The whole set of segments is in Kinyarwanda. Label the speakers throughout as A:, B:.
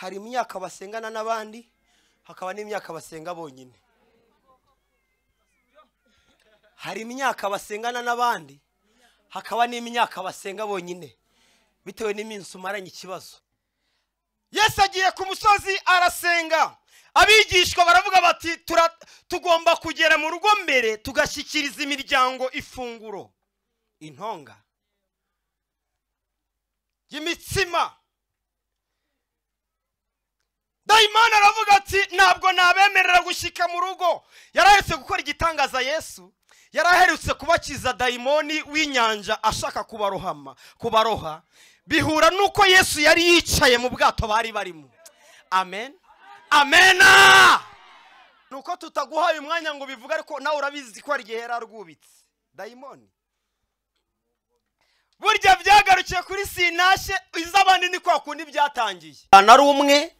A: Hari imyaka basengana n'abandi, hakaba n'imyaka basenga bonyine. Hari imyaka basengana n'abandi, hakaba n'imyaka basenga bonyine, bitewe n'iminsi umaranye ikibazo. Yesu agiye ku musozi arasenga. Abigishwa baravuga bati tugomba kugera mu rugo mbere tugashyikiriza imiryango ifunguro, intonga y'imitsima. Dayimani aravuga ati ntabwo nabemerera gushyika mu rugo. Yaraherutse gukora igitangaza Yesu, yaraherutse kubakiza dayimoni w'inyanja ashaka kubaroha, bihura nuko Yesu yari yicaye mu bwato bari barimo. Amen. Amena. Nuko tutaguhaye umwanya ngo bivuga, ariko nawe urabizi ko ari igihe yararwubitse dayimoni. Burya byagarukiye kuri sinashe izabandi ni kwa kundi byatangiye. Ari umwe,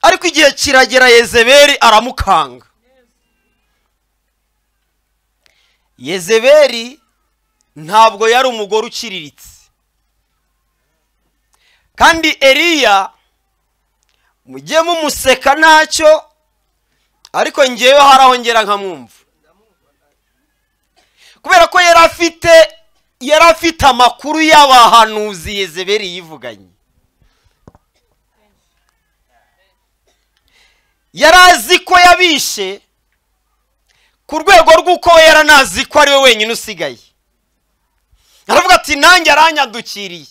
A: ariko igihe kiragera Yezebeli aramukanga. Yezebeli ntabwo yari umugore uciriritse, kandi Eliya mujye mumuseka ntacyo, ariko ngewe haraho ngera nkamwumva, kubera ko yari afite amakuru y'abahanuzi Yezebeli yivuganye. Yari azi ko yabishe ku rwego rw'uko we yaranazi ko ari we wenyine usigaye. Aravuga ati nanjye aranyadukiriye.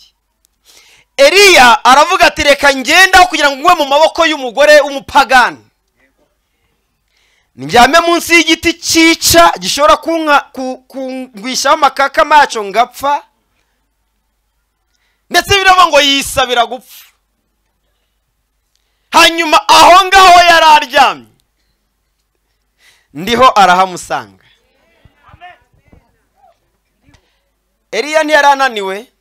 A: Eliya aravuga ati reka ngenda kugira ngo ngwe mu maboko y'umugore w'umupagani, njyame munsi y'igiti cyica gishobora kungwishaho amakaka maco ngapfa. Ndetse biravuga ngo yisabira gupfa. Hanyuma aho ngaho yari aryamye ndiho arahamusanga. Eliya ntiyari ananiwe,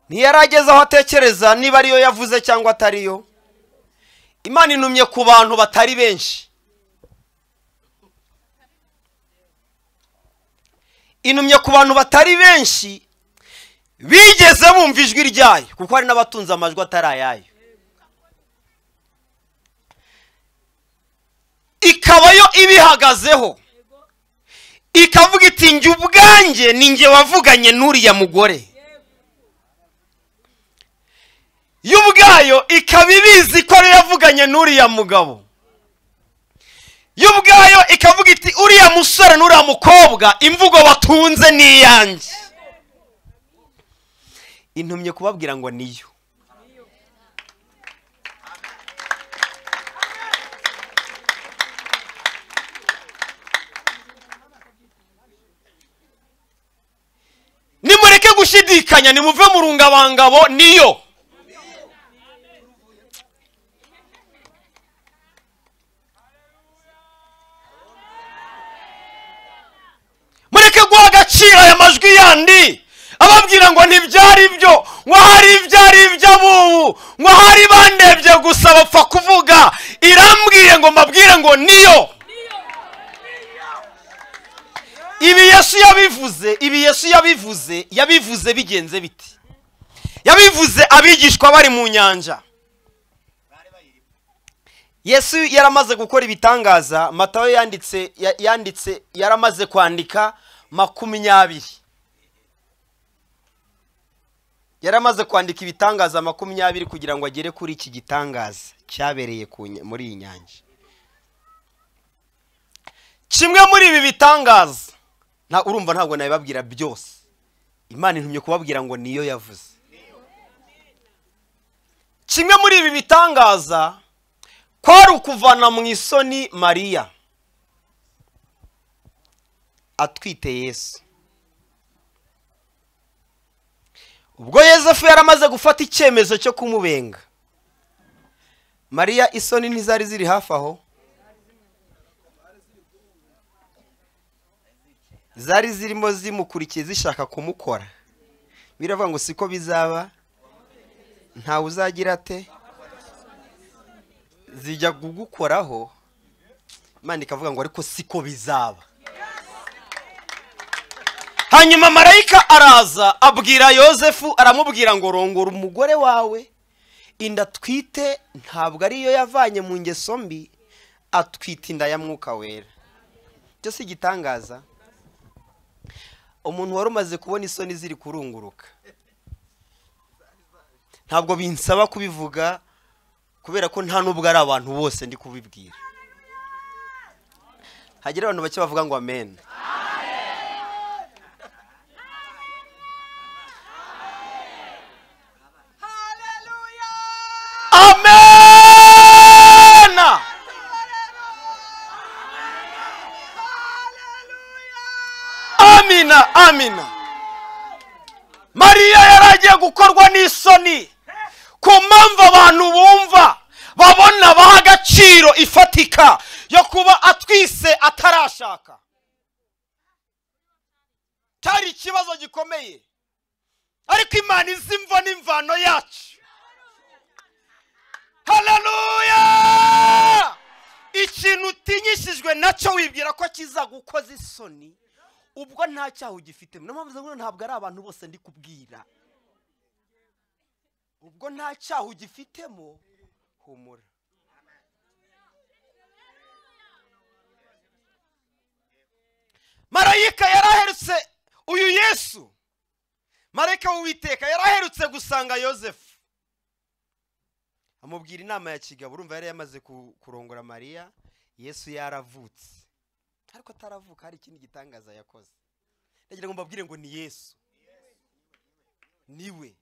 A: ntiyarageze aho atekereza niba ariyo yavuze cyangwa atariyo. Imana intumye ku bantu batari benshi, intumye ku bantu batari benshi bigeze bumva ijwi ryayo, kuko hari n'abatunze amajwi atari ayayo. Ikaba yo ibihagazeho, ikavuga iti njye ubwanjye ni njye wavuganye n'uriya mugore. Yo ubwayo ikaba ibizi ko ariyo yavuganye n'uriya mugabo. Yo ubwayo ikavuga iti uriya musore n'uriya mukobwa imvugo batunze ni iyanjye. Intumye kubabwira ngo niyo. Nimureke gushidikanya, nimuve mu rungabangabo, niyo. Mureke guha agaciro aya majwi yandi ababwira ngo ntibyari byo, ngo hari ibyari iby'abubu, ngo hari bandebye gusa bapfa kuvuga. Irambwiye ngo mbabwire ngo niyo. Ibi Yesu yabivuze, ibi Yesu yabivuze, yabivuze bigenze biti. Yabivuze abigishwa bari mu nyanja. Yesu yaramaze gukora ibitangaza. Matayo yanditse yaramaze kwandika 20. Yaramaze kwandika ibitangaza 20 kugira ngo agere kuri iki gitangaza cyabereye muri iyi nyanja. Kimwe muri ibi bitangaza, urumva ntabwo nabibabwira byose. Imana intumye kubabwira ngo niyo yavuze. Kimwe muri ibi bitangaza kwari ukuvana mu isoni Mariya atwite Yesu. Ubwo Yosefu yaramaze gufata icyemezo cyo kumubenga, Mariya isoni ntizari ziri hafi aho, zari zirimo zimukurikiye zishaka kumukora. Biravuga ngo siko bizaba, ntawe uzagira ate, zijya kugukoraho. Imana ikavuga ngo ariko siko bizaba. Hanyuma marayika araza abwira Yozefu, aramubwira ngo rongora umugore wawe, inda atwite ntabwo ariyo yavanye mu ngeso mbi, atwite inda ya Mwuka Wera. Cyo si igitangaza? Umuntu wari umaze kubona isoni ziri kurunguruka, ntabwo binsaba kubivuga kubera ko nta nubwo ari abantu bose ndi kubibwira. Hagira abantu bake bavuga ngo amen. Amen. Amina, amina. Mariya yaragiye gukorwa n'isoni ku mpamvu abantu bumva babona baha agaciro ifatika yo kuba atwise atarashaka. Cyari ikibazo gikomeye, ariko Imana izi imvo n'imvano yacu. Haleluya! Ikintu utinyishijwe nacyo wibwira ko kizagukoza isoni, ubwo nta cyaha ugifite. Niyo mpamvu ngo ntabwo ari abantu bose ndi kubwira. Ubwo nta cyaha ugifitemo, humura. Marayika yaraherutse uyu Yesu, marayika w'Uwiteka yaraherutse gusanga Yozefu, amubwira inama ya kigabo. Urumva yari yamaze kurongora Mariya, Yesu yaravutse, ariko ataravuka hari ikindi gitangaza yakoze. Ndagira ngo mbabwire ngo ni Yesu, niwe.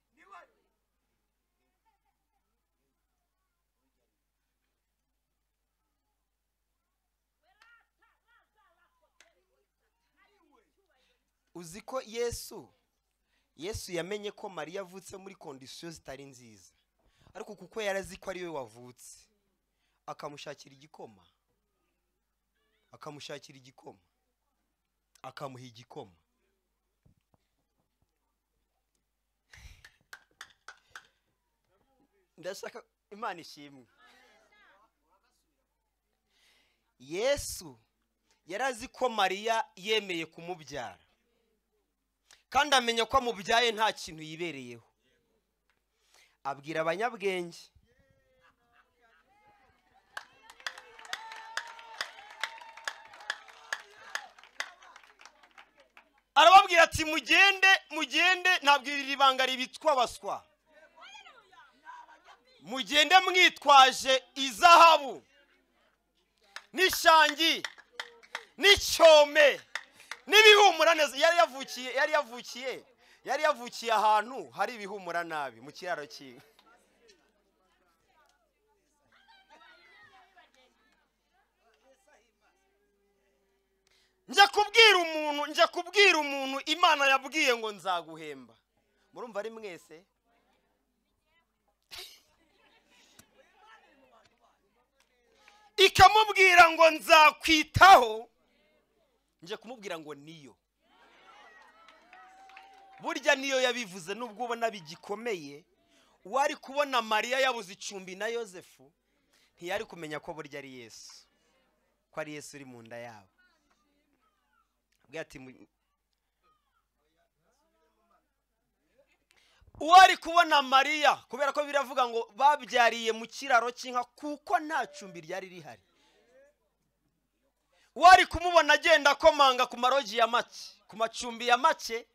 A: Uzi ko Yesu yamenye ko Mariya avutse muri kondisiyo zitari nziza, ariko kuko yarazi ko ari we wavutse, akamushakira igikoma, akamushakira igikoma, akamuha igikoma. Ndashaka Imana ishimwe. Yesu yarazi ko Mariya yemeye kumubyara, kandi amenya ko amubyaye nta kintu yibereyeho. Abwira abanyabwenge, arababwira ati mugende, mugende, ntabwo iri banga ribitwa baswa, mugende mwitwaje izahabu n'ishangi n'icyome n'ibihumura neza. Yari yavukiye ahantu hari ibihumura nabi, mu kiraro cy'inka. Njya kubwira umuntu Imana yabwiye ngo nzaguhemba. Murumva ari mwese? Ikamubwira ngo nzakwitaho, njya kumubwira ngo niyo. Burya niyo yabivuze, nubwo ubona bigikomeye. Uwari kubona Mariya yabuze icumbi na Yozefu ntiyari kumenya ko burya ari Yesu, ko ari Yesu uri mu nda yabo. Ati uwari kubona Mariya, kubera ko biravuga ngo babyariye mu kiraro cy'inka kuko nta cumbi ryari rihari, uwari kumubona agenda akomanga ku marogi ya make, ku macumbi ya make,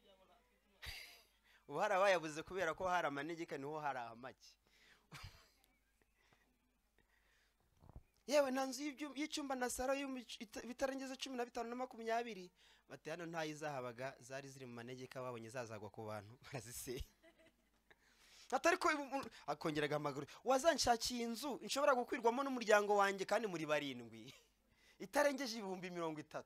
A: ubu hari abayabuze kubera ko hari amanegeka, niho hari amake. Yewe nta nzu y'icyumba na saro bitarengeje 15 na 20, bati hano nta izahabaga, zari ziri mu manegeka, babonye zazagwa ku bantu barazisenya. Atari ko akongera agahamagara, wazanshakiye inzu nshobora gukwirwamo n'umuryango wanjye kandi muri 7 itarengeje 30,000.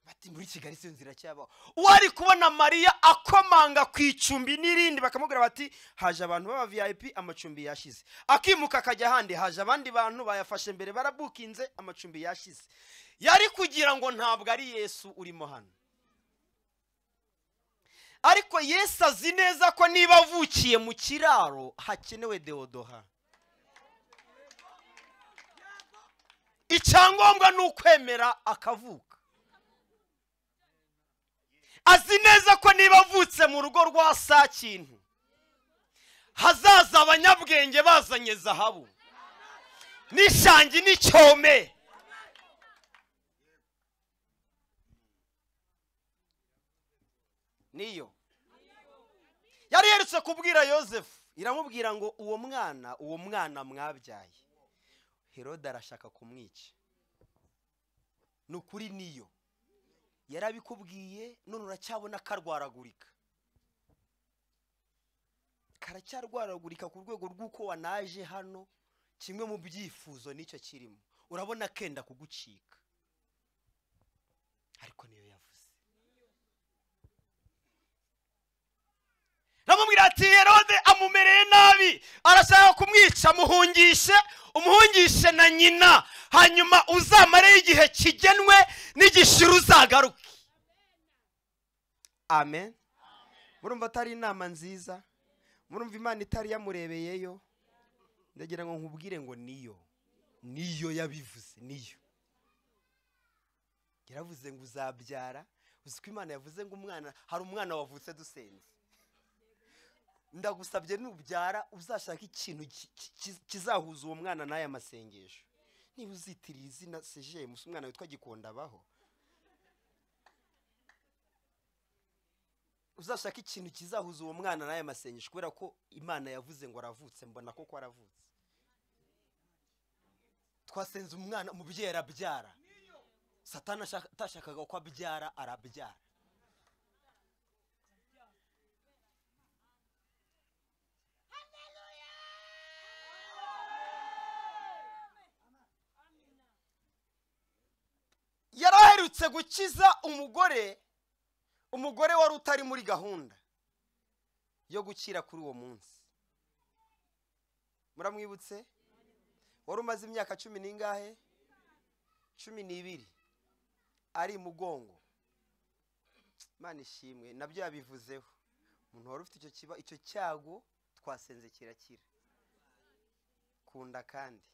A: Bati muri Kigali se nzira cyabaho. Uwari kubona Mariya akomanga ku icumbi n'irindi, bakamubwira bati haje abantu baba VIP, amacumbi yashize. Akimuka akajya ahandi, haje abandi bantu bayafashe mbere barabukinze, amacumbi yashize. Yari kugira ngo ntabwo ari Yesu urimo hano. Ariko Yesu azi neza ko niba avukiye mu kiraro hakenewe deodoha. Icyangombwa ni ukwemera akavuka. Azi neza ko niba avutse mu rugo rwa Sakintu hazaza abanyabwenge bazanye zahabu n'ishangi n'icyome. Niyo yari yerutse kubwira Yosefu, iramubwira ngo uwo mwana mwabyaye Herode arashaka kumwica. Nukuri niyo yarabikubwiye, none uracyabona karwaragurika, karacyarwaragurika ku rwego rw'uko wanaje hano. Kimwe mu byifuzo nicyo kirimo, urabona kenda kugucika, ariko niyo yavuze. Namubwira ati Herode amumereye nabi, arashaka kumwica, muhungishe, umuhungishe na nyina, hanyuma uzamare igihe kigenwe n'igishira uzagaruke. Amen. Murumva atari inama nziza? Murumva Imana itari yamurebeyeyo? Ndagira ngo nkubwire ngo niyo yabivuze, niyo yaravuze ngo uzabyara. Uzi ko Imana yavuze ngo umwana, hari umwana wavutse dusenze. Ndagusabye nubyara uzashaka ikintu kizahuza uwo mwana n'aya masengesho. Niba uzitirira izina CGM, umwana witwa Gikonda abaho, uzashaka ikintu kizahuza uwo mwana n'aya masengesho, kubera ko Imana yavuze ngo aravutse, mbona koko aravutse. Twasenze umwana, umubyeyi arabyara. Satani atashakaga ko abyara, arabyara. Yaraherutse gukiza umugore wari utari muri gahunda yo gukira kuri uwo munsi. Muramwibutse? Wari umaze imyaka 10 n'ingahe? 12 ari mugongo. Imana ishimwe, nabyo yabivuzeho. Umuntu wari ufite icyo cyago twasenze kirakira. Kunda kandi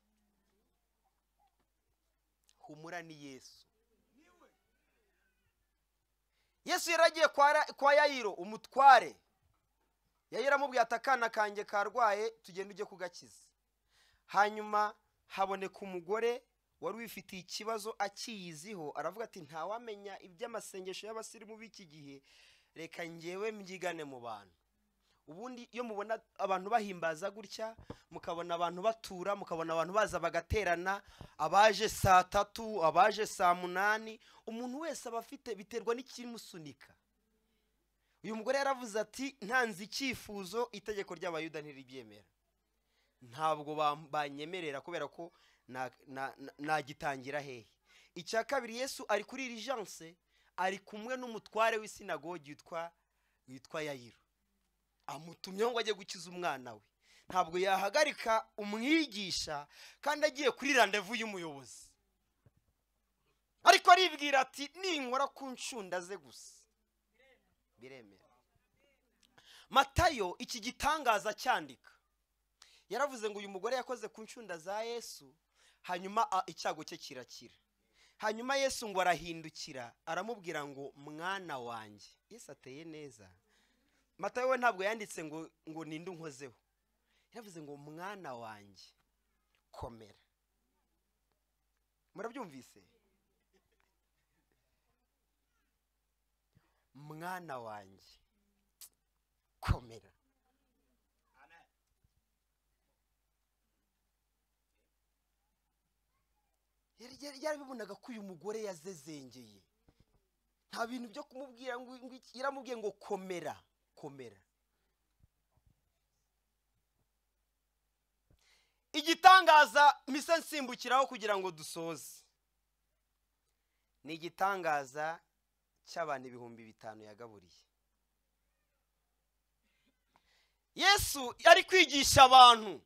A: humura ni Yesu. Yesu yaragiye kwa Yayiro umutware. Yayiro amubwiye ati akana kanjye karwaye, tugende ujye kugakiza. Hanyuma haboneka umugore wari wifitiye ikibazo akiyiziho, aravuga ati ntawamenya iby'amasengesho y'abasirimu b'iki gihe, reka ngewe mbyigane mu bantu. Ubundi iyo mubona abantu bahimbaza gutya, mukabona abantu batura, mukabona abantu baza bagaterana, abaje saa 3, abaje saa 8, umuntu wese aba afite, biterwa n'ikimusunika. Uyu mugore yaravuze ati ntanze icyifuzo, itegeko ry'Abayuda ntiribyemera, ntabwo banyemerera kubera ko nagitangira hehe. Icya kabiri, Yesu ari kuri irijanse, ari kumwe n'umutware w'isinagogi witwa Yayiro, amutumyeho ngo ajye gukiza umwana we. Ntabwo yahagarika umwigisha kandi agiye kuri randevu y'umuyobozi, ariko aribwira ati ninkora ku ncunda ze gusa biremera. Matayo iki gitangaza cyandika, yaravuze ngo uyu mugore yakoze ku ncunda za Yesu, hanyuma icyago cye kirakira. Hanyuma Yesu ngo arahindukira aramubwira ngo mwana wanjye. Yesu ateye neza. Matayo we ntabwo yanditse ngo ninde unkozeho, yaravuze ngo mwana wanjye komera. Murabyumvise? Mwana wanjye komera. Yarabibonaga ko uyu mugore yazezengeye, nta bintu byo kumubwira ngo yaramubwiye ngo komera, komera. Igitangaza mise nsimbukiraho kugira ngo dusoze, ni igitangaza cy'abantu 5000 yagaburiye. Yesu yari kwigisha abantu,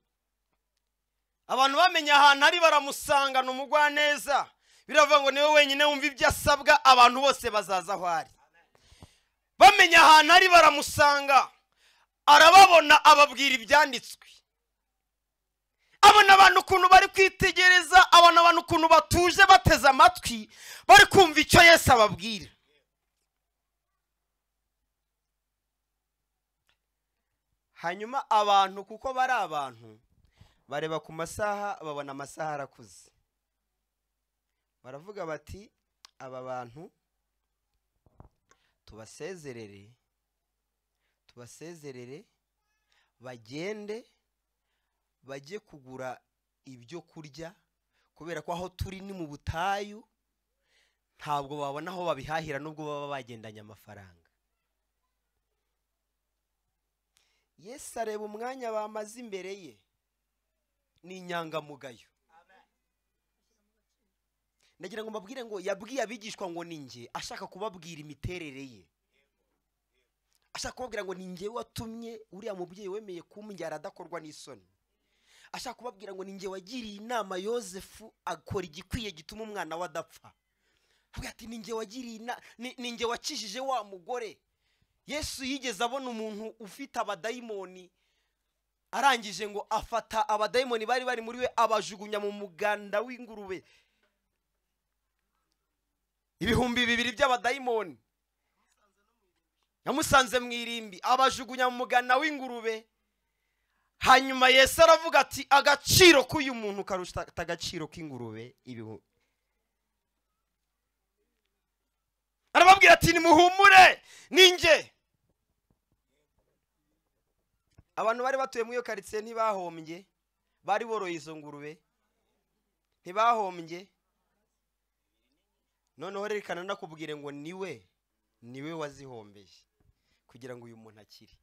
A: abantu bamenye ahantu ari baramusanga, ni umugwaneza. Biravuga ngo niwe wenyine wumva ibyo asabwa, abantu bose bazaza aho ari. Bamenye ahantu ari baramusanga, arababona, ababwira ibyanditswe. Abona abantu ukuntu bari kwitegereza, abona abantu ukuntu batuje bateze amatwi, bari kumva icyo Yesu ababwira. Hanyuma abantu kuko bari abantu bareba ku masaha, babona amasaha arakuze, baravuga bati aba bantu tubasezerere, tubasezerere bagende bajye kugura ibyo kurya, kubera ko aho turi ni mu butayu, ntabwo babona aho babihahira nubwo baba bagendanye amafaranga. Yesu areba umwanya bamaze imbere ye, ni inyangamugayo. Ndagira ngo mbabwire ngo yabwiye abigishwa ngo ni njye, ashaka kubabwira imiterere ye, ashaka kubabwira ngo ni njye watumye uriya mubyeyi wemeye kumbyara adakorwa n'isoni, ashaka kubabwira ngo ni njye wagiriye inama Yozefu akora igikwiye gituma umwana we adapfa. Avuga ati ni njye wagiriye, ni njye wakijije wa mugore. Yesu yigeze abona umuntu ufite abadayimoni, arangije ngo afata abadayimoni bari bari muri we abajugunya mu muganda w'ingurube. 2000 by'abadayimoni yamusanze mu irimbi, abajugunya mu muganda w'ingurube. Hanyuma Yesu aravuga ati agaciro k'uyu muntu karusha agaciro k'ingurube ibihumbi. Arababwira ati nimuhumure, ninjye. Abantu bari batuye muri iyo karitsiye ntibahombye, bari boroye izo ngurube, ntibahombye. Noneho rerekana nakubwire ngo niwe, niwe wazihombeye kugira ngo uyu muntu akire.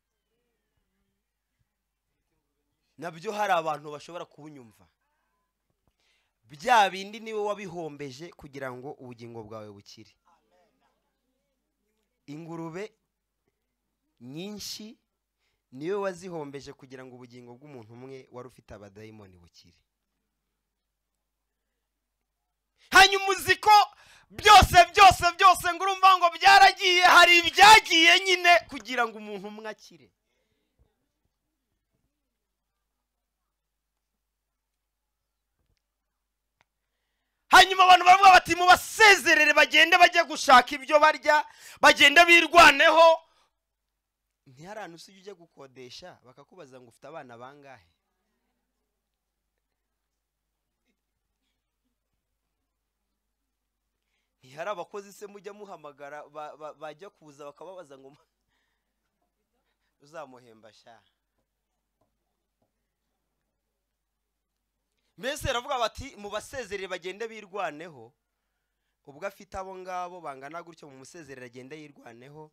A: Nabyo hari abantu bashobora kubunyumva, bya bindi niwe wabihombeje kugira ngo ubugingo bwawe bukire. Ingurube nyinshi niwe wazihombeje kugira ngo ubugingo bw'umuntu umwe wari ufite abadayimoni bukire. Hanyuma uziko byose byose byose ngo urumva ngo byaragiye, hari ibyagiye nyine kugira ngo umuntu umwe akire. Hanyuma abantu baravuga bati mubasezerere bagende bajye gushaka ibyo barya, bagende birwaneho. Ntiharanu usijya ujya gukodesha bakakubaza ngo ufite abana bangahe? Ntihari abakozi se mujya muhamagara bajya kuza bakababaza ngo uzamuhemba sha? Mbese aravuga bati mubasezerere bagende birwaneho. Ubwo afite abo ngabo bangana gutyo, mu musezerere agende yirwaneho.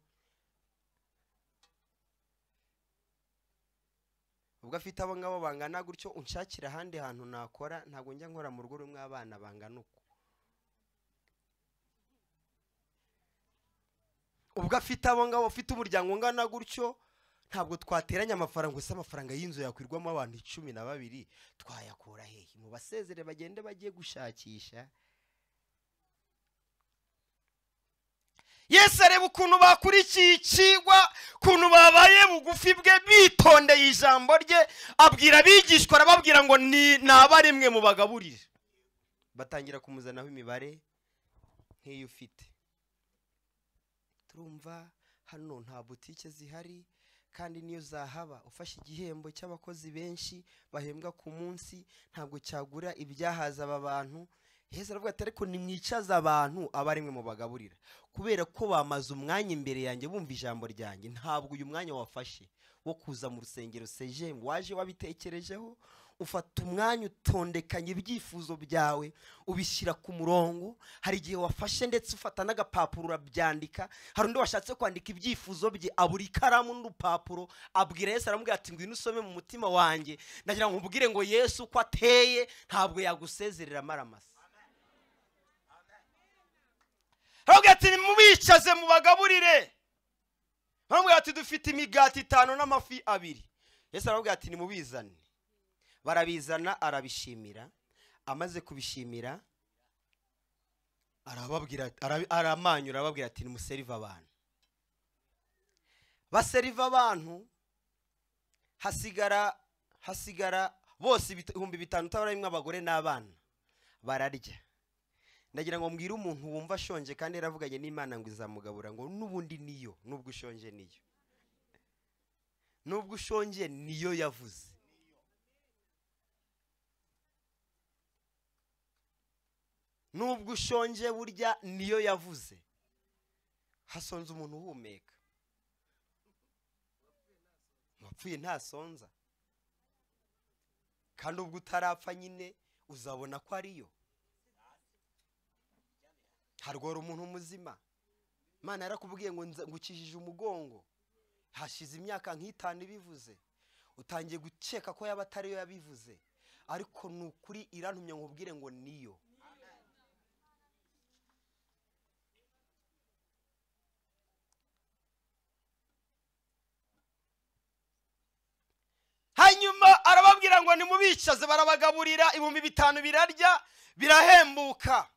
A: Ubwo afite abo ngabo bangana gutyo, unshakira ahandi hantu nakora, ntabwo njya nkora mu rugo rumwe abana bangana uko. Ubwo afite abo ngabo, ufite umuryango ungana gutyo, ntabwo twateranya amafaranga gusa, amafaranga y'inzu yakwirwamo abantu 12 twayakura hehe? Mubasezere bagende bagiye gushakisha. Yesu areba ukuntu bakurikiye ikigwa, ukuntu babaye bugufi bwe, bitondeye ijambo rye, abwira abigishwa arababwira ngo ni nabarimwe mu bagaburire. Batangira kumuzanaho imibare nk'iyo ufite. Turumva hano nta butike zihari, kandi niyo zahaba ufashe igihembo cy'abakozi benshi bahembwa ku munsi ntabwo cyagura ibyahaza aba bantu. Yesu aravuga ati ariko nimwicaza abantu abarimwe mu bagaburira, kubera ko bamaze umwanya imbere yanjye bumva ijambo ryanjye. Ntabwo uyu mwanya wafashe wo kuza mu rusengero seje waje wabitekerejeho, ufata umwanya utondekanye ibyifuzo byawe ubishyira ku murongo. Hari igihe wafashe ndetse ufata n'agapapuro urabyandika. Hari undi washatse kwandika ibyifuzo bye abura ikaramu n'urupapuro, abwira Yesu aramubwira ati ngwino usome mu mutima wanjye. Ndagira ngo nkubwire ngo Yesu uko ateye ntabwo yagusezerera amaramasa. Aravuga ati nimubicaze mubagaburire. Aramubwira ati dufite imigati 5 n'amafi 2. Yesu aravuga ati nimubizane. Barabizana, arabishimira. Amaze kubishimira arababwira, aramanyura arababwira ati nimuserive abantu. Baseriva abantu, hasigara bose 5000 utabarimo abagore n'abana, bararya. Ndagira ngo mbwire umuntu wumva ashonje kandi yaravuganye n'Imana ngo izamugabura, ngo nubundi niyo, nubwo ushonje niyo. Nubwo ushonje niyo yavuze. Nubwo ushonje burya niyo yavuze. Hasonza umuntu uhumeka. Wapfuye ntasonza. Kandi ubwo utarapfa nyine uzabona ko ariyo. Harwara umuntu muzima. Imana yarakubwiye ngo ngukijije umugongo. Hashize imyaka nk'itanu ibivuze. Utangiye gukeka ko yaba atariyo yabivuze. Ariko nukuri irantumye nkubwire ngo niyo. Hanyuma arababwira ngo nimubicaze, barabagaburira 5000 birarya birahembuka.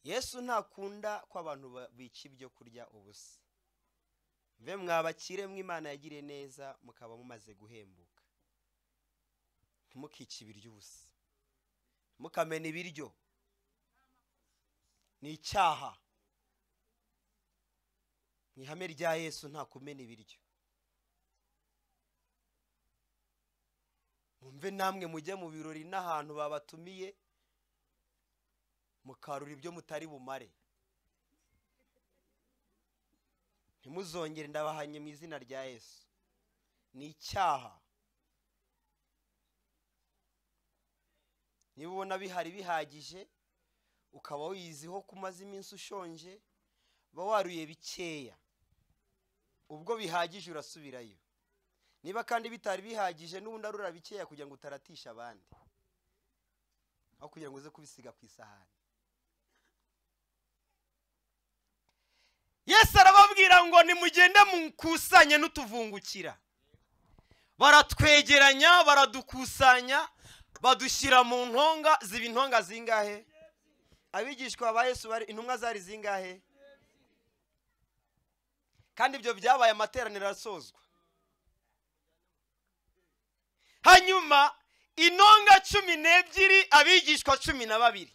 A: Yesu ntakunda ko abantu bica ibyo kurya ubusa. Mve mwabakire mw'Imana yagiriye neza mukaba mumaze guhembuka. Ntimukice ibiryo ubusa. Mukamena ibiryo. Ni icyaha. Mu ihame rya Yesu nta kumena ibiryo. Mumve namwe mujye mu birori n'ahantu babatumiye mukarura ibyo mutari bumare. Ntimuzongere, ndabahanye mu izina rya Yesu. Ni icyaha. Niba ubona bihari bihagije ukaba wiyiziho kumaze iminsi ushonje, ba waruye bikeya. Ubwo bihagije urasubirayo. Niba kandi bitari bihagije n'ubundi arura bikeya kugira ngo utaratisha abandi. Aho kugira ngo uze kubisiga ku isahani. Yesu arababwira ngo nimugende mukusanye n'utuvungukira. Baratwegeranya, baradukusanya, badushyira mu ntonga. Ziba intonga zingahe? Abigishwa ba Yesu bari intumwa zari zingahe? Kandi ibyo byabaye amateraniro arasozwa. Hanyuma intonga 12 abigishwa 12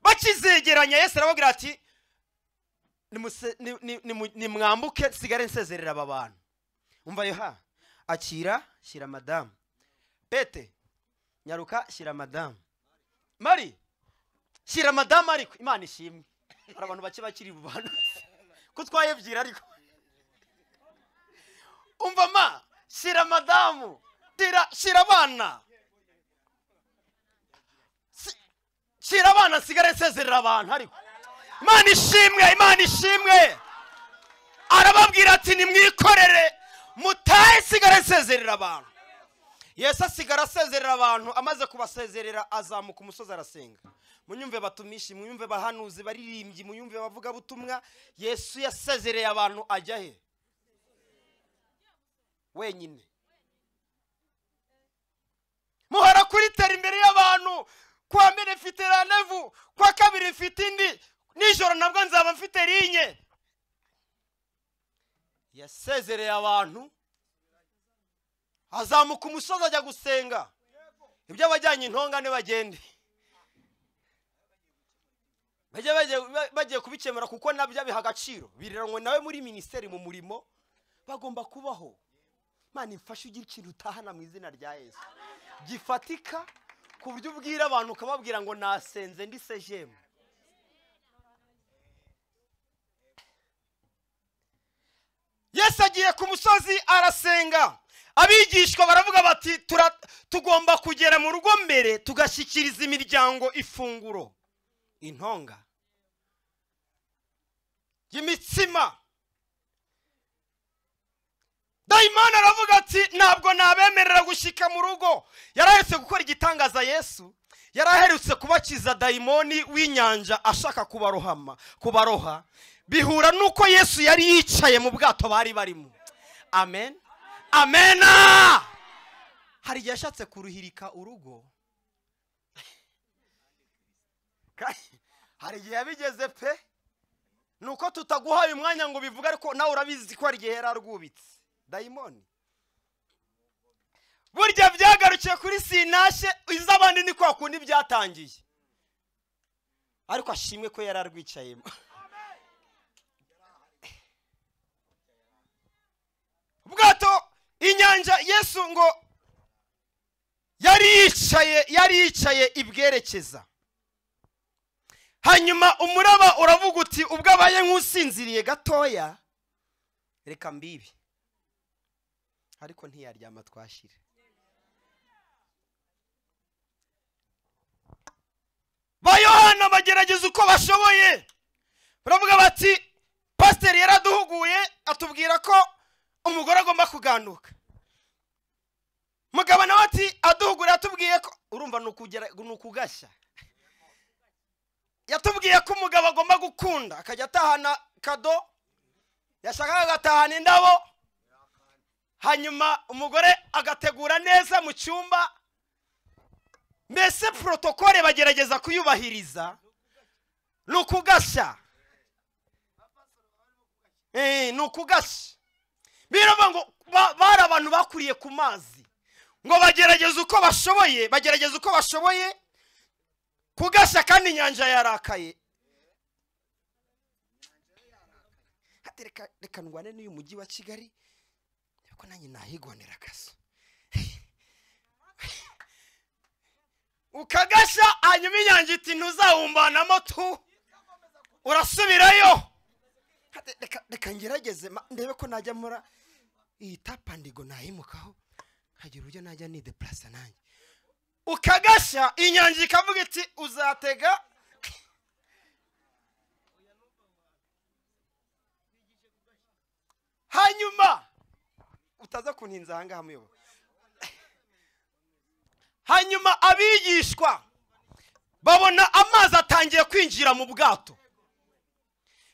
A: bakizegeranya, Yesu arababwira ati nimwambuke sigare nsezerera aba bantu. Umva Yoha, akira shyira madamu. Pete nyaruka shyira madamu. Mari shyira madamu. Ariko Imana ishimwe, hari abantu bake bakiri bantu ko twayebyira. Ariko umva ma, shyira madamu, shyira abana, shyira abana, sigare nsezerera abantu. Ariko Imana ishimwe, Imana ishimwe. Arababwira ati nimwikorere mutahe, sigare nsezerera abantu. Yesu asigara asezerera abantu. Amaze kubasezerera azamuka umusozi arasenga. Munyumve batumishi, munyumve bahanuzi, baririmbyi, munyumve bavuga butumwa. Yesu yasezereye abantu ajya he? Wenyine. Muhora kuri tera imbere y'abantu. Kwa mbere mfite rendez-vous, kwa kabiri mfite indi, nijoro nabwo nzaba mfite rinye. Yasezereye abantu azamuka umusozi ajya gusenga. Ibyo abajyanye intongane bagende bagiye kubikemura, kuko nabyo abiha agaciro. Biriranywe nawe muri minisiteri mu murimo bagomba kubaho. Imana imfashe ugira ikintu utahana mu izina rya Yesu gifatika, ku buryo ubwira abantu ukababwira ngo nasenze ndi sejemu. Yesu agiye ku musozi arasenga. Abigishwa baravuga bati tugomba kugera mu rugo mbere tugashyikiriza imiryango ifunguro. Intonga y'imitsima. Dayimani aravuga ati ntabwo nabemerera gushyika mu rugo. Yaraherutse gukora igitangaza Yesu, yaraherutse kubakiza dayimoni w'inyanja ashaka kubaroha. Bihura nuko Yesu yari yicaye mu bwato bari barimo. Amen. Amena. Hari igihe yashatse kuruhirika urugo. Hari igihe yabigeze pe. Nuko tutaguhaye umwanya ngo bivuge, ariko nawe urabizi ko hari igihe yararwubitse dayimoni. Burya byagarukiye kuri sinashe iz'abandi ni kwa kundi byatangiye. Ariko ashimwe ko yararwicayemo. Ubwato Inyanja Yesu ngo yari yicaye ibwerekeza. Hanyuma umuraba uravuga uti ubwo abaye nk'usinziriye gatoya reka mbibi, ariko ntiyaryama twashira. Ba Yohana bagerageza uko bashoboye, baravuga bati pasiteri yaraduhuguye atubwira ko umugore agomba kuganduka. Mugabo nawe ati aduhugura yatubwiye ko urumva ni ukugashya, yatubwiye ko umugabo agomba gukunda akajya atahana kado, yashakaga agatahana indabo, hanyuma umugore agategura neza mu cyumba. Mbese protokole bagerageza kuyubahiriza, ni ukugashya, ni ukugashya. Biravuga ngo bari abantu bakuriye ku mazi, ngo bagerageza uko bashoboye, bagerageza uko bashoboye kugashya, kandi inyanja yarakaye. Reka ndwane n'uyu mujyi wa Kigali ko nanjye nahigwanira akaso. Ukagashya, hanyuma inyanja iti ntuzawumbanamo tu, urasubirayo. Reka ngerageze ndebe ko najya mura iyi tapandigo nayimukaho nkagira uburyo najya nideplasa nanjye. Ukagashya, inyanja ikavuga iti uzatega. Hanyuma utaza kuntinza ahangaha muyobo. Hanyuma abigishwa babona amazi atangiye kwinjira mu bwato,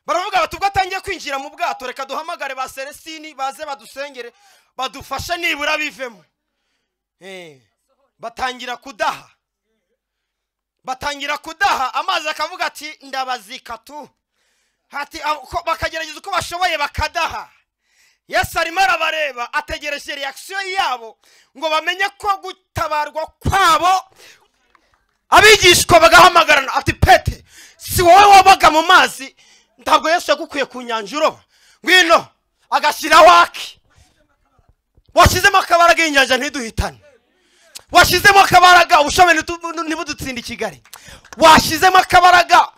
A: baravuga bati ubwo atangiye kwinjira mu bwato reka duhamagare ba Celestini baze badusengere badufashe nibura bivemo. Batangira kudaha, batangira kudaha, amazi akavuga ati ndabazika tu. Hati bakagerageza uko bashoboye bakadaha. Yesu arimo arabareba, ategereje reaction yabo ngo bamenye ko gutabarwa kwabo. Abigishwa bagahamagarana ati Pete, si wowe wabaga mu mazi, ntabwo Yesu yagukuye ku nyanja uroba, ngwino. Agashyiraho ake, washyizemo akabaraga y'inyanja ntiduhitane, washyizemo akabaraga ubushomeri ntibudutsinde i Kigali, washyizemo akabaraga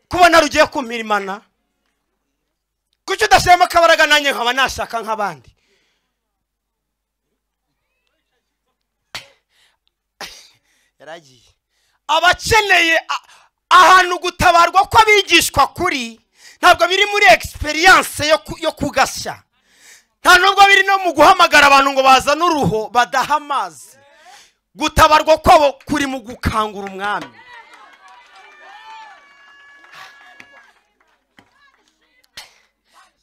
A: kubona rugiye kumirimana, kuki udashyiramo akabaraga nanjye nkaba nashaka nk'abandi? Yaragiye. Abakeneye ahantu gutabarwa kw'abigishwa kuri ntabwo biri muri experience yo kugashya, nta nubwo biri no mu guhamagara abantu ngo bazane uruho badaha amazi. Gutabarwa kwabo kuri mu gukangura umwami.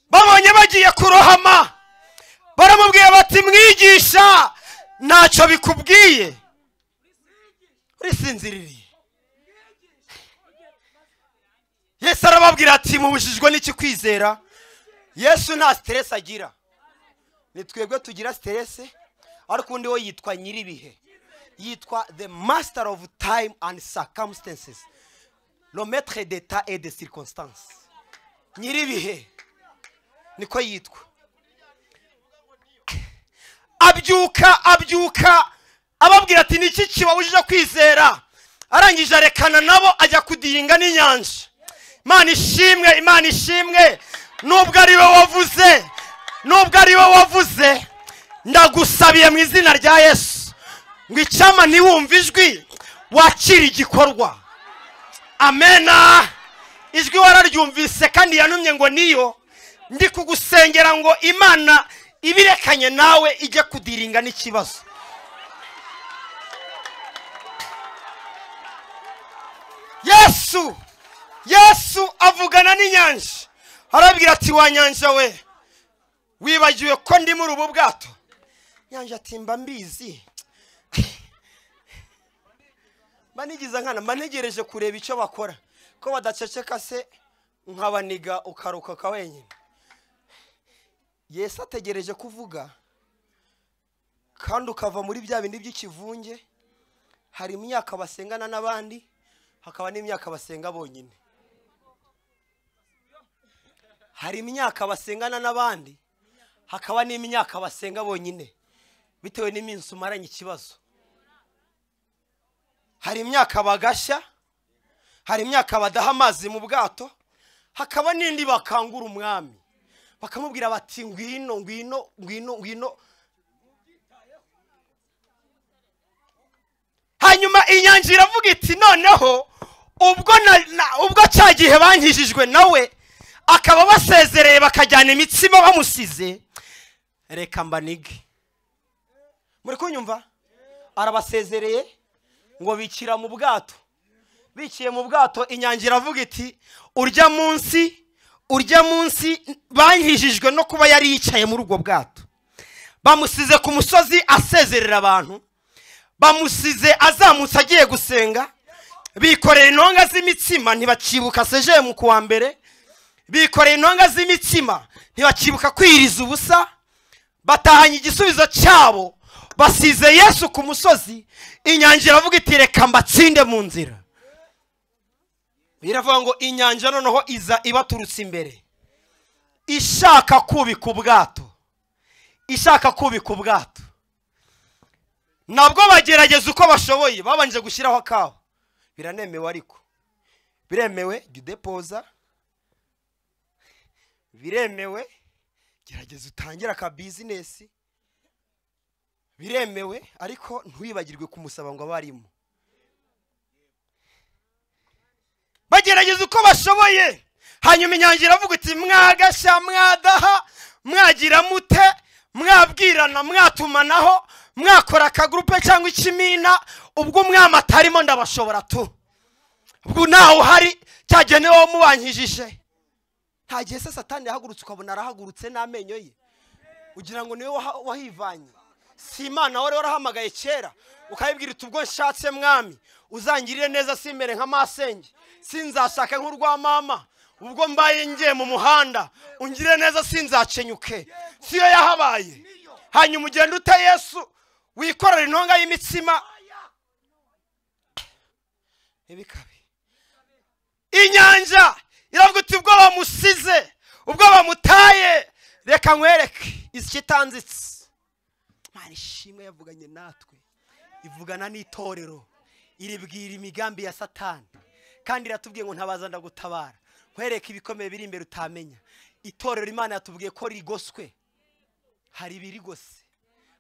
A: Babonye bagiye kurohama, baramubwiye bati mwigisha ntacyo bikubwiye, urisinziririye. Yesu arababwira ati mubujijwe n'iki kwizera? Yesu nta stress agira, ni twebwe tugira stress, ariko undi we yitwa nyiribihe, yitwa the master of time and circumstances, le maître d'état et de circonstances. Nyiribihe niko yitwa. Abyuka ababwira ati niki kibabujije kwizera? Arangije arekana nabo ajya kudiringa n'inyanja. Imana ishimwe, Imana ishimwe. Nubwo ari we wavuze, nubwo ari we wavuze, ndagusabiye mu izina rya Yesu ngo icyama ntiwumve ijwi, wakira igikorwa. Amena. Ijwi wararyumvise kandi yanumye ngo niyo ndi kugusengera ngo Imana ibirekanye nawe ijye kudiringa n'ikibazo. Yesu avugana n'inyanja, arabwira ati wa nyanja we, wibagiwe ko ndi muri ubu bwato? Nyanja ati mba mbizi, mba nigize nkana, mba ntegereje kureba icyo bakora, ko badaceceka se nkabaniga ukaruka wenyine. Yesu ategereje kuvuga kandi ukava muri bya bindi by'ikivunge. Hari imyaka basengana n'abandi, hakaba n'imyaka basenga bonyine. Hari imyaka basengana n'abandi, Hakaba n'imyaka basenga bonyine bitewe n'iminsi umaranye ikibazo. Hari imyaka bagashya, hari imyaka badaha amazi mu bwato, hakaba n'indi bakangura umwami bakamubwira bati ngwino ngwino ngwino ngwino. Hanyuma inyanja iravuga iti noneho ubwo cya gihe bankijijwe nawe akaba basezereye bakajyana imitsima bamusize, reka mbanige. Muri kunyumva? Arabasezereye ngo bikira mu bwato. Bikiye mu bwato, inyanja iravuga iti urya munsi bankijijwe no kuba yari yicaye muri ubwo bwato. Bamusize ku musozi asezerera abantu, bamusize azamutse agiye gusenga, bikoreye intonga z'imitsima ntibakibuka sejemu kuwa mbere, bikoreye intonga z'imitsima ntibakibuka kwiriza ubusa, batahanye igisubizo cyabo, basize Yesu ku musozi. Inyanja iravuga iti reka mbatsinde mu nzira. Biravuga ngo inyanja noneho iza ibaturutse imbere, ishaka kubika ubwato, ishaka kubika ubwato. Nabwo bagerageza uko bashoboye, babanje gushyiraho akabo. Biranemewe, ariko biremewe jya udepoza, biremewe gerageza utangire aka business, biremewe ariko ntiwibagirwe kumusaba ngo abarimo. Bagerageza uko bashoboye. Hanyuma inyanja iravuga iti mwagashya, mwadaha, mwagira mute, mwabwirana, mwatumanaho, mwakora akagurupe cyangwa ikimina, ubwo umwami atarimo ndabashobora tu. Ubwo nawe uhari cyagenewe mubankijije. Nta gihe se Satani yahagurutse ukabona arahagurutse n'amenyo ye, ugira ngo niwe wahivanye. Si Imana wari warahamagaye kera ukayibwira uti ubwo nshatse mwami uzangirire neza, simbere nka masenge, sinzashaka nk'urwa mama, ubwo mbaye ngiye mu muhanda ungirire neza sinzacenyuke. Siyo yahabaye. Hanyuma ugenda ute Yesu wikorera intonga y'imitsima ibikabe. Inyanja iravuga uti ubwo bamusize, ubwo bamutaye, reka nkwereke ikitanzitse. Imana ishimwe yavuganye natwe, ivugana n'itorero, iribwira imigambi ya Satani, kandi iratubwiye ngo ntabaza ndagutabara, nkwereke ibikomeye biri imbere utamenya. Itorero Imana yatubwiye ko rigoswe, hari ibirigose,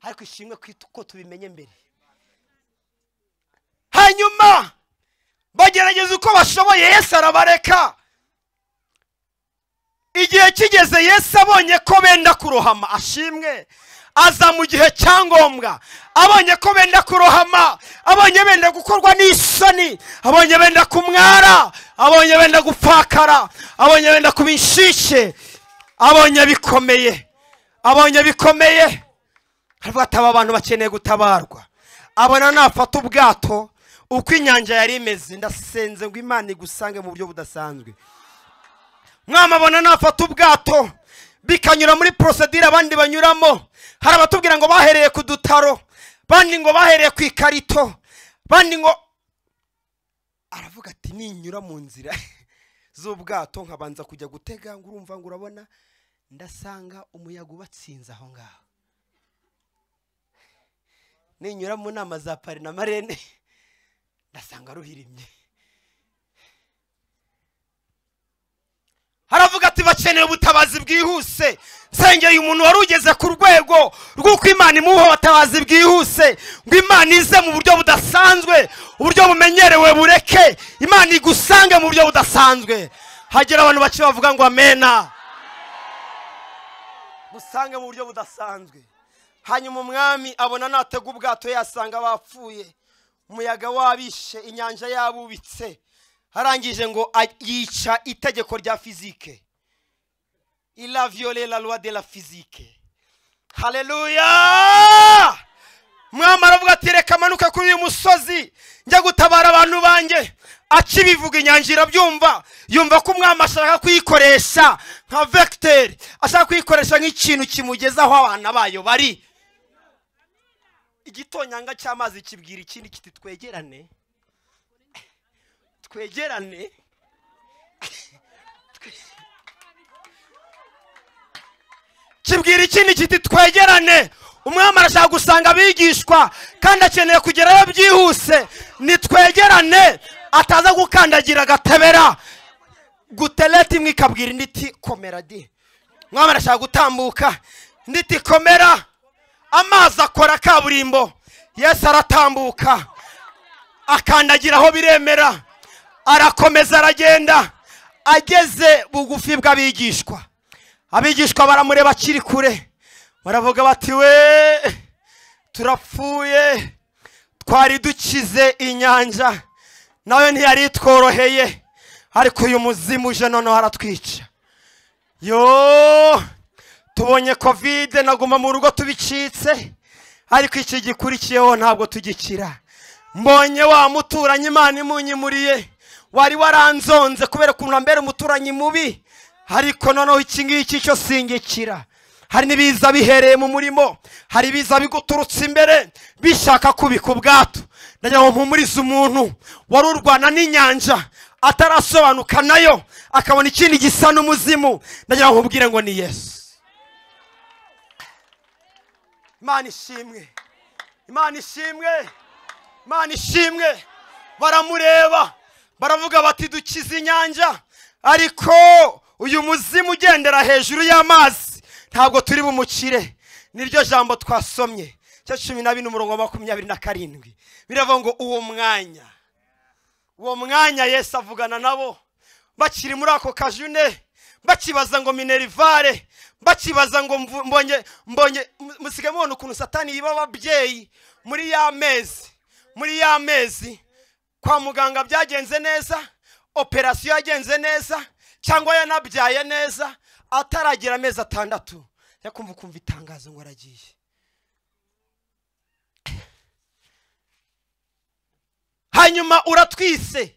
A: ariko ishimwe ko tubimenye mbere. Hanyuma bagerageza uko bashoboye, Yesu arabareka. Igihe kigeze Yesu abonye ko benda kurohama, ashimwe, aza mu gihe cyangombwa. Abonye ko benda kurohama, abonye benda gukorwa n'isoni, abonye benda kumwara, abonye benda gupfakara, abonye benda kuba inshishe, abonye bikomeye, abonye bikomeye. Aravuga ati aba bantu bakeneye gutabarwa. Abona nafata ubwato uko inyanja yari imeze, ndasenze ngo Imana igusange mu buryo budasanzwe. Mwami abona nafata ubwato bikanyura muri procedure abandi banyuramo. Hari abatubwira ngo bahereye ku dutaro, bandi ngo bahereye ku ikarito, bandi ngo, aravuga ati ninyura mu nzira z'ubwato nkabanza kujya gutega, ngo urumva ngo urabona ndasanga umuyaga ubatsinze aho ngaho. Ninyura mu nama za Pari na Marene ndasanga ruhirimye. Haravuga ati bakeneye ubutabazi bwihuse. Nsengeye umuntu wari ugeze ku rwego rw'uko Imana imuha ubutabazi bwihuse, ngo Imana ize mu buryo budasanzwe, uburyo bumenyerewe bureke, Imana igusange mu buryo budasanzwe. Hagira abantu bake bavuga ngo amena. Gusange mu buryo budasanzwe. Hanyuma umwami abona natega ubwato yasanga bapfuye, umuyaga wabishe, inyanja yabubitse. Arangije ngo yica itegeko rya fizike. Il a violé la loi de la physique. Haleluya! Mwami aravuga ati reka manuka kuri uyu musozi njya gutabara abantu banjye. Akibivuga inyanja irabyumva, yumva ko umwami ashaka kuyikoresha nka vecteur, ashaka kuyikoresha nk'ikintu kimugezaho abana bayo bari. Igitonyanga cy'amazi kibwira ikindi kiti twegerane, twegerane. Kibwira ikindi kiti twegerane. Umwami arashaka gusanga abigishwa kandi akeneye kugerayo byihuse. Nitwegerane ataza gukandagira agatebera. Guteleti imwe ikabwira indi iti komera di. Umwami arashaka gutambuka, indi iti komera. Amazi akora kaburimbo. Yesu aratambuka akandagira aho biremera, arakomeza aragenda. Ageze bugufi bw'abigishwa, abigishwa baramureba akiri kure, baravuga bati we turapfuye, twari dukize inyanja nawe ntiyari tworoheye, ariko uyu muzimu uje noneho aratwica. Yo tubonye covid naguma mu rugo tubicitse, ariko iki gikurikiyeho ntabwo tugikira. Mbonye wa muturanyi Imana imunyimuriye, wari waranzonze kubera ukuntu mbere umuturanyi mubi, ariko noneho iki ngiki cyo singikira. Hari nibiza bihereye mu murimo, hari biza biguturutse imbere bishaka kubika ubwato. Ndagira ngo mpumurize umuntu wari urwana n'inyanja atarasobanuka nayo, akabona ikindi gisa n'umuzimu. Ndagira ngo nkubwire ngo ni Yesu. Imana ishimwe, Imana ishimwe, Imana ishimwe. Baramureba baravuga bati dukize inyanja, ariko uyu muzimu ugendera hejuru y'amazi ntabwo turi bumukire. Niryo jambo twasomye cya 14 umurongo wa 27, biravuga ngo uwo mwanya Yesu avugana nabo bakiri muri ako kajune, bakibaza ngo minerivare, bakibaza ngo mbonye musigaye mubona ukuntu Satani yiba ababyeyi muri ya mezi kwa muganga byagenze neza, operasiyo yagenze neza, cyangwa yanabyaye neza, ataragira amezi 6 yakumva kumva itangazo ngo aragiye. Hanyuma uratwise,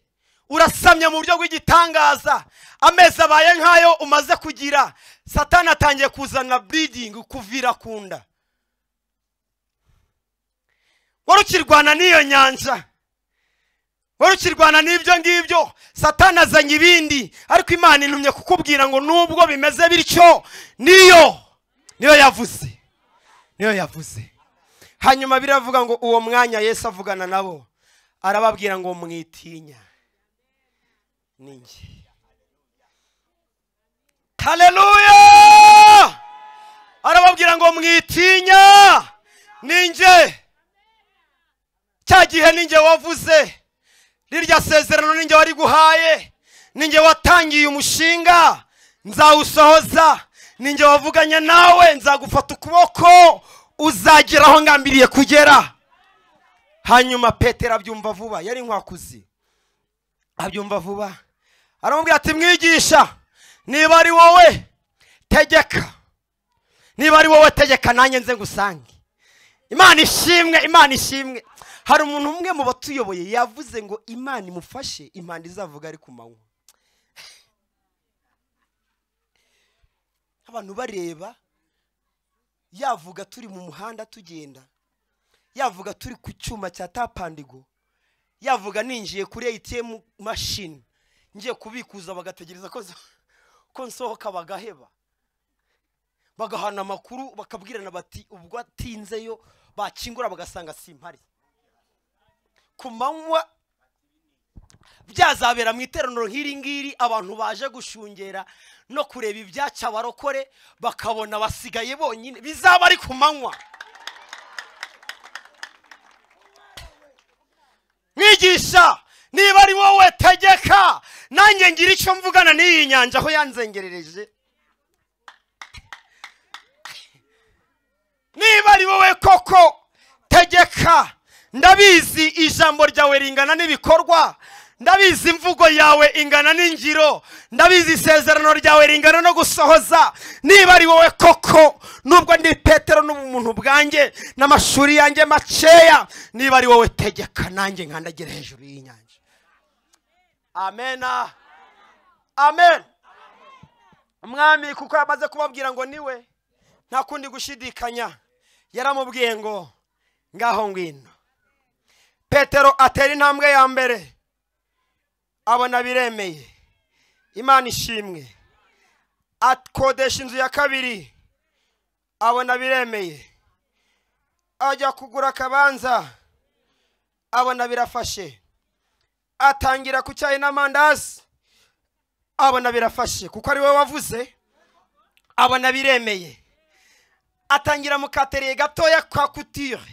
A: urasamye mu buryo bw'igitangaza, amezi abaye nkayo umaze kugira, Satani atangiye kuzana bleeding, kuvira kunda. Warukirwana n'iyo nyanja, warukirwana n'ibyo ngibyo, Satani azanye ibindi, ariko Imana intumye kukubwira ngo nubwo bimeze bityo, niyo yavuze, niyo yavuze. Hanyuma biravuga ngo uwo mwanya Yesu avugana nabo, arababwira ngo mwitinya, ninjye. Haleluya! Arababwira ngo mwitinya, ninjye. Cya gihe ninjye wavuze, rirya sezerano ninjye wari guhaye, ninjye watangiye umushinga, nzawusohoza, ninjye wavuganye nawe, nzagufata ukuboko, uzagera aho ngambiriye kugera. Hanyuma Petero abyumva vuba, yari inkwakuzi, abyumva vuba, aramubwira ati mwigisha, niba ari wowe tegeka, niba ari wowe tegeka nanjye nze ngusange. Imana ishimwe, Imana ishimwe. Hari umuntu umwe mu batuyoboye yavuze ngo Imana imufashe impanda izavuga ari ku manywa. Abantu bareba yavuga turi mu muhanda tugenda, yavuga turi ku cyuma cya tapandigo, yavuga ninjiye kuri ATM machine ngiye kubikuza, bagategereza ko nsohoka, bagaheba, bagahana amakuru, bakabwirana bati ubwo atinzeyo, bakingura bagasanga simpari. Ku manywa byazabera mu iteraniro nk'iri ngiri, abantu baje gushungera no kureba ibyaca barokore, bakabona basigaye bonyine, bizaba ari ku manywa. Mwigisha, niba ari wowe tegeka, nanjye ngira icyo mvugana n'iyi nyanja aho yanzengerereje. Niba ari wowe koko tegeka, ndabizi ijambo ryawe ringana n'ibikorwa, ndabizi imvugo yawe ingana n'ingiro, ndabizi isezerano ryawe ringana no gusohoza. Niba ari wowe koko, nubwo ndi Petero n'ubumuntu bwanjye n'amashuri yanjye makeya, niba ari wowe tegeka nanjye nkandagira hejuru y'inyanja. Amen, amen. Umwami kuko yamaze kubabwira ngo niwe, nta kundi gushidikanya, yaramubwiye ngo ngaho ngwino. Petero atera intambwe ya mbere, abona biremeye. Imana ishimwe. Akodesha inzu ya kabiri, abona biremeye, ajya kugura akabanza abona birafashe, atangira ku cyayi n'amandazi abona birafashe kuko ari we wavuze, abona biremeye, atangira mu kateriye gatoya ka couture,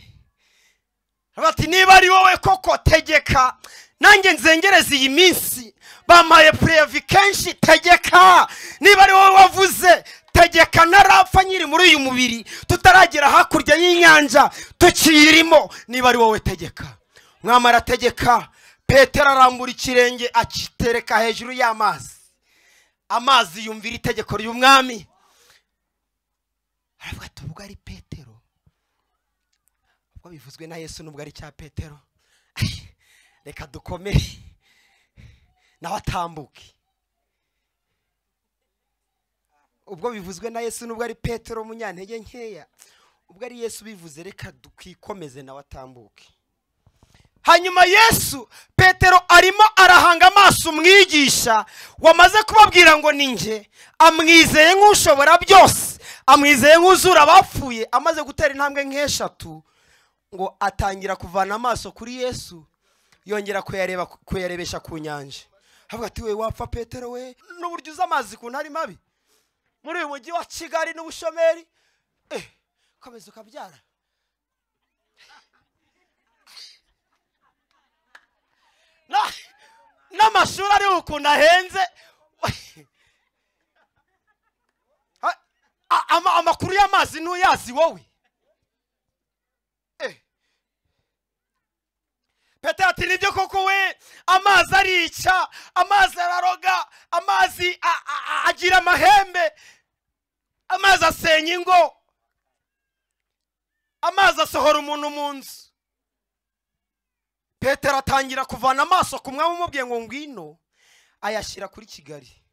A: bati niba ari wowe koko tegeka nanjye nzengereza iyi minsi, bampaye préavis kenshi, tegeka niba ari wowe wavuze, tegeka narapfa nyiri muri uyu mubiri, tutaragera hakurya y'inyanja tukiyirimo, niba ari wowe tegeka. Mwami arategeka, Petero arambura ikirenge akitereka hejuru y'amazi, amazi yumvira itegeko ry'umwami. Aravuga ati ubwo ari Petero, ubwo bivuzwe na Yesu nubwo ari cya Petero, reka dukomere nawe atambuke. Ubwo bivuzwe na Yesu nubwo ari Petero umunyantege nkeya, ubwo ari Yesu bivuze reka dukikomeze nawe atambuke. Hanyuma Yesu, Petero arimo arahanga amaso umwigisha wamaze kubabwira ngo ni nge, amwizeye nk'ushobora byose, amwizeye nk'uzura abapfuye. Amaze gutera intambwe nk'eshatu ngo atangira kuvana amaso kuri Yesu, yongera kuyareba kuyarebesha ku nyanja. Avuga ati we wapfa Petero we, n'uburyo uza amazi kuntu ari mabi muri uyu mujyi wa Kigali n'ubushomeri, komeza ukabyara. N'amashuri ari ukuntu ahenze, amakuru y'amazi ntuyazi wowe. Petero ati nibyo koko we, amazi arica, amazi araroga, amazi agira amahembe, amazi asenya ingo, amazi asohora umuntu mu nzu. Petero atangira kuvana amaso ku mwami umubwiye ngo ngwino, ayashyira kuri Kigali.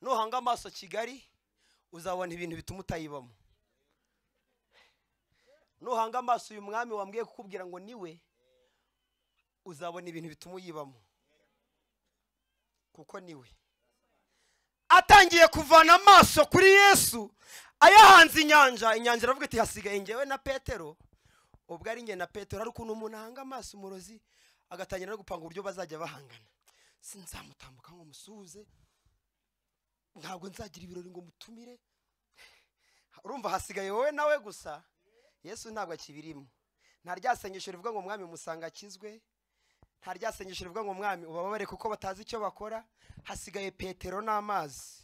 A: Nuhanga amaso Kigali uzabona ibintu bituma utayibamo. Nuhanga amaso uyu mwami wambwiye kukubwira ngo niwe, uzabona ibintu bituma uyibamo kuko niwe. Atangiye kuvana amaso kuri Yesu ayahanze inyanja, inyanja iravuga iti hasigaye njyewe na Petero. Ubwo ari njye na Petero, ari ukuntu umuntu ahanga amaso umurozi agatangira no gupanga uburyo bazajya bahangana. Sinzamutambuka ngo musuhuze, ntabwo nzagira ibirori ngo mutumire. Urumva hasigaye wowe nawe gusa. Yesu ntabwo akibirimo. Nta ryasengesho rivuga ngo mwami musanga akizwe, nta ryasengesho rivuga ngo mwami ubababare kuko batazi icyo bakora. Hasigaye Petero n'amazi.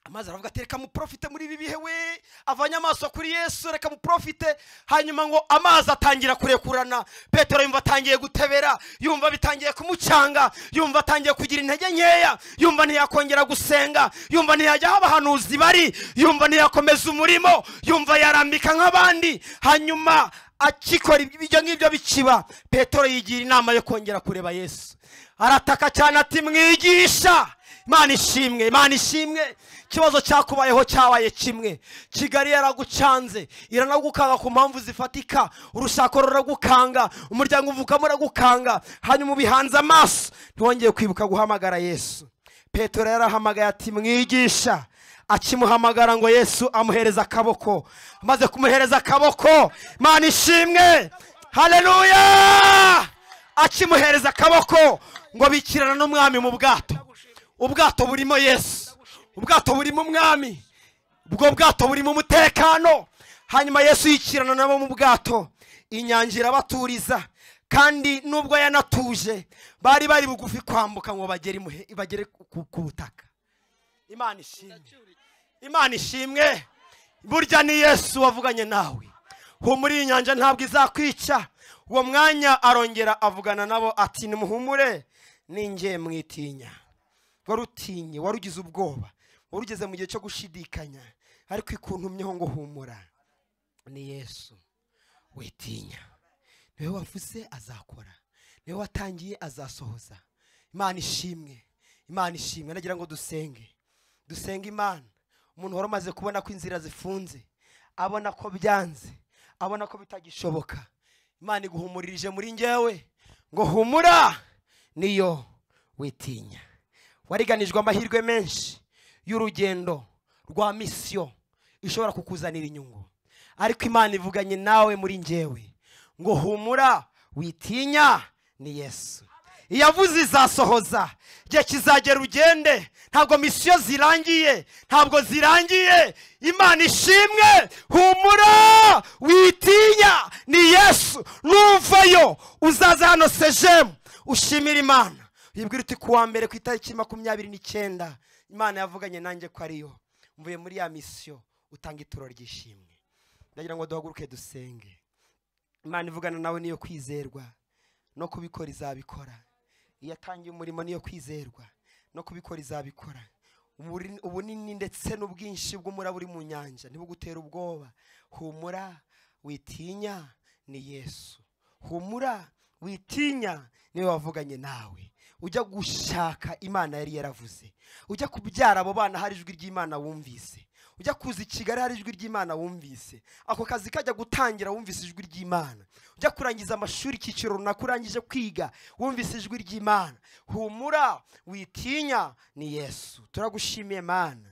A: Amazi aravuga ati reka muprofite muri ibi bihe we, avanye amaso kuri Yesu, reka muprofite. Hanyuma ngo amazi atangira kurekurana, Petero yumva atangiye gutebera, yumva bitangiye kumucanga, yumva atangiye kugira intege nkeya, yumva ntiyakongera gusenga, yumva ntiyajya aho abahanuzi bari, yumva ntiyakomeza umurimo, yumva yarambika nk'abandi. Hanyuma akikora ibyo ngibyo bikiba, Petero yigira inama yo kongera kureba Yesu. Arataka cyane ati mwigisha. Imana ishimwe, Imana ishimwe. Ikibazo cyakubayeho cyabaye kimwe. Kigali yaragucanze, iranagukanga ku mpamvu zifatika, urushako ruragukanga, umuryango uvukamo uragukanga, hanyuma ubihanze amaso ntiwongeye kwibuka guhamagara Yesu. Petero yarahamagaye ati mwigisha. Akimuhamagara ngo Yesu amuhereza akaboko. Amaze kumuhereza akaboko, Imana ishimwe, haleluya. Akimuhereza akaboko ngo bikirana n'umwami mu bwato. Ubwato burimo Yesu, ubwato burimo umwami, ubwo bwato burimo umutekano. Hanyuma Yesu yikirana nabo mu bwato, inyanja irabaturiza. Kandi nubwo yanatuje bari bari bugufi kwambuka ngo bagere ku butaka. Imana ishimwe, Imana ishimwe. Burya ni Yesu wavuganye nawe. Humura, iyi nyanja ntabwo izakwica. Uwo mwanya arongera avugana nabo ati nimuhumure, ninjye mwitinya. Wari utinye, wari ugize ubwoba, wari ugeze mu gihe cyo gushidikanya, ariko ikuntumyeho ngo humura, ni Yesu, witinya. Niwe wavuze azakora, niwe watangiye azasohoza. Imana ishimwe, Imana ishimwe. Nagira ngo dusenge, dusenge Imana. Umuntu wari umaze kubona ko inzira zifunze, abona ko byanze, abona ko bitagishoboka, Imana iguhumuririje muri njyewe ngo humura, niyo witinya. Wariganijwe amahirwe menshi y'urugendo rwa misiyo ishobora kukuzanira inyungu. Ariko Imana ivuganye nawe muri njyewe ngo humura witinya, ni Yesu. Iyavuze izasohoza. Igihe kizagera ugende. Ntabwo misiyo zirangiye, ntabwo zirangiye. Imana ishimwe. Humura witinya, ni Yesu. Nuvayo uzaza hano sejemu ushimira Imana, uyibwira uti kuwa mbere ku itariki 29 Imana yavuganye nanjye ko ariyo mvuye muri ya misiyo. Utanga ituro ry'ishimwe. Ndagira ngo duhaguruke dusenge. Imana ivugana nawe niyo kwizerwa, no kubikora izabikora. Iyo atangiye umurimo niyo kwizerwa, no kubikora izabikora. Ubunini ndetse n'ubwinshi bw'umuraba uri mu nyanja ntibugutera ubwoba. Humura witinya, ni Yesu. Humura witinya, niwe wavuganye nawe. Ujya gushaka Imana yari yaravuze. Ujya kubyara abo bana hari ijwi ry'Imana wumvise. Ujya kuza i Kigali hari ijwi ry'Imana wumvise. Ako kazi kajya gutangira wumvise ijwi ry'Imana. Ujya kurangiza amashuri icyiciro runaka urangije kwiga wumvise ijwi ry'Imana. Humura witinya, ni Yesu. Turagushimiye Mana,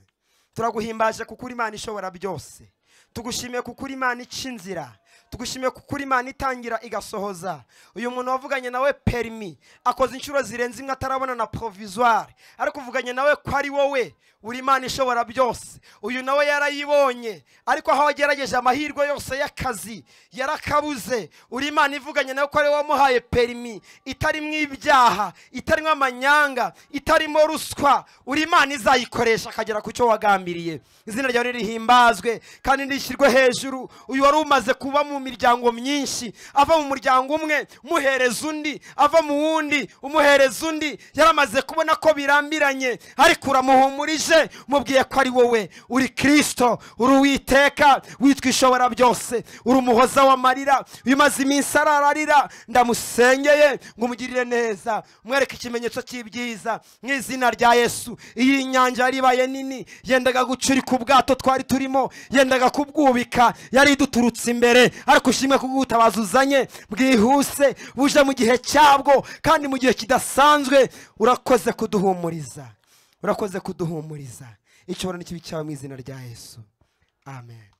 A: turaguhimbaje kuko uri Imana ishobora byose. Tugushimiye kuko uri Imana ica inzira. Tugushimiye kuko uri Imana itangira igasohoza. Uyu muntu wavuganye nawe permis akoze inshuro zirenze imwe atarabona na provisoire, ariko uvuganye nawe ko ari wowe uri Imana ishobora byose. Uyu nawe yarayibonye, ariko aho agerageje amahirwe yose y'akazi yarakabuze. Uri Imana ivuganye nawe ko ari wowe wamuhaye permis itarimo ibyaha, itarimo amanyanga, itarimo ruswa. Uri Imana izayikoresha akagera ku cyo wagambiriye. Izina ryawe rihimbazwe kandi rishyirwe hejuru. Uyu wari umaze kuba mu miryango myinshi, ava mu muryango umwe umuhereza undi, ava mu wundi umuhereza undi, yaramaze kubona ko birambiranye, ariko uramuhumurije, mubwiye ko ari wowe uri Kristo, uri Uwiteka witwa ishobora byose, uri umuhoza w'amarira. Uyu maze iminsi arararira, ndamusengeye ngo umugirire neza, umwereke ikimenyetso cy'ibyiza mu izina rya Yesu. Iyi nyanja yaribaye nini, yendaga gucurika ubwato twari turimo, yendaga kubwubika, yari iduturutse imbere, ariko ushimwe kubw'ubutabazi uzanye bwihuse, buje mu gihe cyabwo kandi mu gihe kidasanzwe. Urakoze kuduhumuriza, urakoze kuduhumuriza. Icyubahiro n'ikibi cyawe mu izina rya Yesu, amen.